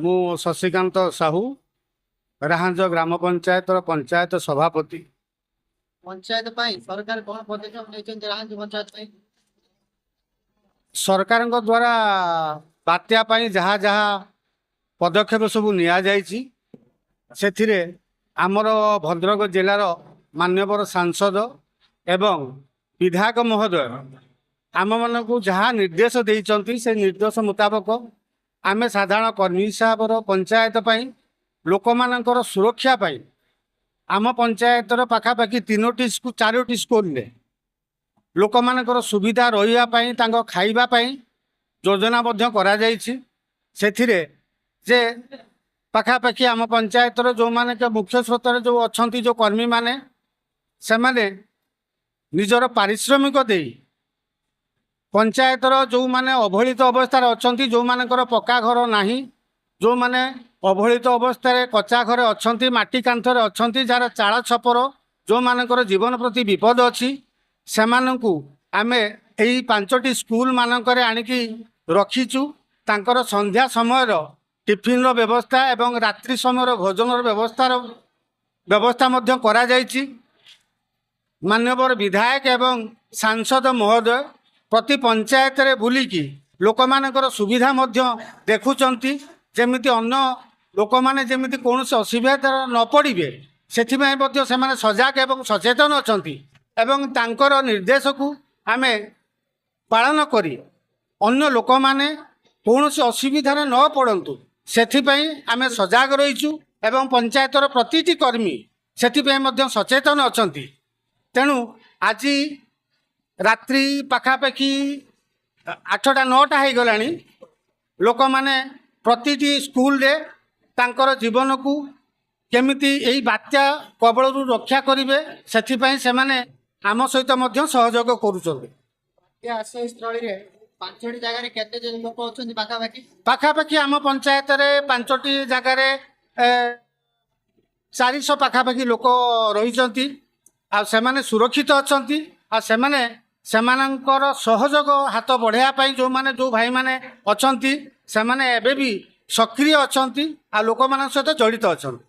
ମୁଁ ଶଶିକାନ୍ତ ସାହୁ, ରାହାଞ୍ଜ ଗ୍ରାମ ପଞ୍ଚାୟତର ପଞ୍ଚାୟତ ସଭାପତି। ପଞ୍ଚାୟତ ପାଇଁ ସରକାର କଣ ପଦକ୍ଷେପ ନେଇଛନ୍ତି ରାହାଞ୍ଜ ପଞ୍ଚାୟତ ପାଇଁ? ସରକାରଙ୍କ ଦ୍ୱାରା ବାତ୍ୟା ପାଇଁ ଯାହା ଯାହା ପଦକ୍ଷେପ ସବୁ ନିଆଯାଇଛି, ସେଥିରେ ଆମର ଭଦ୍ରକ ଜିଲ୍ଲାର ମାନ୍ୟବର ସାଂସଦ ଏବଂ ବିଧାୟକ ମହୋଦୟ ଆମମାନଙ୍କୁ ଯାହା ନିର୍ଦ୍ଦେଶ ଦେଇଛନ୍ତି, ସେ ନିର୍ଦ୍ଦେଶ ମୁତାବକ ଆମେ ସାଧାରଣ କର୍ମୀ ହିସାବର ପଞ୍ଚାୟତ ପାଇଁ, ଲୋକମାନଙ୍କର ସୁରକ୍ଷା ପାଇଁ ଆମ ପଞ୍ଚାୟତର ପାଖାପାଖି ତିନୋଟି ସ୍କୁଲ, ଚାରୋଟି ସ୍କୁଲରେ ଲୋକମାନଙ୍କର ସୁବିଧା ରହିବା ପାଇଁ, ତାଙ୍କ ଖାଇବା ପାଇଁ ଯୋଜନା ମଧ୍ୟ କରାଯାଇଛି। ସେଥିରେ ଯେ ପାଖାପାଖି ଆମ ପଞ୍ଚାୟତର ଯେଉଁମାନେ ମୁଖ୍ୟ ସ୍ରୋତରେ ଯେଉଁ ଅଛନ୍ତି, ଯେଉଁ କର୍ମୀମାନେ, ସେମାନେ ନିଜର ପାରିଶ୍ରମିକ ଦେଇ ପଞ୍ଚାୟତର ଯେଉଁମାନେ ଅବହେଳିତ ଅବସ୍ଥାରେ ଅଛନ୍ତି, ଯେଉଁମାନଙ୍କର ପକ୍କା ଘର ନାହିଁ, ଯେଉଁମାନେ ଅବହେଳିତ ଅବସ୍ଥାରେ କଚା ଘରେ ଅଛନ୍ତି, ମାଟି କାନ୍ଥରେ ଅଛନ୍ତି, ଯାହାର ଚାଳ ଛପର, ଯେଉଁମାନଙ୍କର ଜୀବନ ପ୍ରତି ବିପଦ ଅଛି, ସେମାନଙ୍କୁ ଆମେ ଏଇ ପାଞ୍ଚଟି ସ୍କୁଲ ମାନଙ୍କରେ ଆଣିକି ରଖିଛୁ। ତାଙ୍କର ସନ୍ଧ୍ୟା ସମୟର ଟିଫିନ୍ର ବ୍ୟବସ୍ଥା ଏବଂ ରାତ୍ରି ସମୟର ଭୋଜନର ବ୍ୟବସ୍ଥା ମଧ୍ୟ କରାଯାଇଛି। ମାନ୍ୟବର ବିଧାୟକ ଏବଂ ସାଂସଦ ମହୋଦୟ ପ୍ରତି ପଞ୍ଚାୟତରେ ବୁଲିକି ଲୋକମାନଙ୍କର ସୁବିଧା ମଧ୍ୟ ଦେଖୁଛନ୍ତି। ଯେମିତି ଅନ୍ୟ ଲୋକମାନେ ଯେମିତି କୌଣସି ଅସୁବିଧାରେ ନ ପଡ଼ିବେ, ସେଥିପାଇଁ ମଧ୍ୟ ସେମାନେ ସଜାଗ ଏବଂ ସଚେତନ ଅଛନ୍ତି ଏବଂ ତାଙ୍କର ନିର୍ଦ୍ଦେଶକୁ ଆମେ ପାଳନ କରି ଅନ୍ୟ ଲୋକମାନେ କୌଣସି ଅସୁବିଧାରେ ନ ପଡ଼ନ୍ତୁ, ସେଥିପାଇଁ ଆମେ ସଜାଗ ରହିଛୁ ଏବଂ ପଞ୍ଚାୟତର ପ୍ରତିଟି କର୍ମୀ ସେଥିପାଇଁ ମଧ୍ୟ ସଚେତନ ଅଛନ୍ତି। ତେଣୁ ଆଜି ରାତ୍ରି ପାଖାପାଖି 8ଟା 9ଟା ହେଇଗଲାଣି। ଲୋକମାନେ ପ୍ରତିଟି ସ୍କୁଲରେ ତାଙ୍କର ଜୀବନକୁ କେମିତି ଏଇ ବାତ୍ୟା କବଳରୁ ରକ୍ଷା କରିବେ, ସେଥିପାଇଁ ସେମାନେ ଆମ ସହିତ ମଧ୍ୟ ସହଯୋଗ କରୁଛନ୍ତି। ବାତ୍ୟା ଆଶ୍ରୟସ୍ଥଳୀରେ ପାଞ୍ଚଟି ଜାଗାରେ କେତେ ଜଣ ଲୋକ ଅଛନ୍ତି ପାଖାପାଖି? ପାଖାପାଖି ଆମ ପଞ୍ଚାୟତରେ ପାଞ୍ଚଟି ଜାଗାରେ 400 ପାଖାପାଖି ଲୋକ ରହିଛନ୍ତି ଆଉ ସେମାନେ ସୁରକ୍ଷିତ ଅଛନ୍ତି। ଆଉ ସେମାନେ ସେମାନଙ୍କର ସହଯୋଗ ହାତ ବଢ଼ାଇବା ପାଇଁ ଯେଉଁମାନେ, ଯେଉଁ ଭାଇମାନେ ଅଛନ୍ତି, ସେମାନେ ଏବେ ବି ସକ୍ରିୟ ଅଛନ୍ତି ଆଉ ଲୋକମାନଙ୍କ ସହିତ ଜଡ଼ିତ ଅଛନ୍ତି।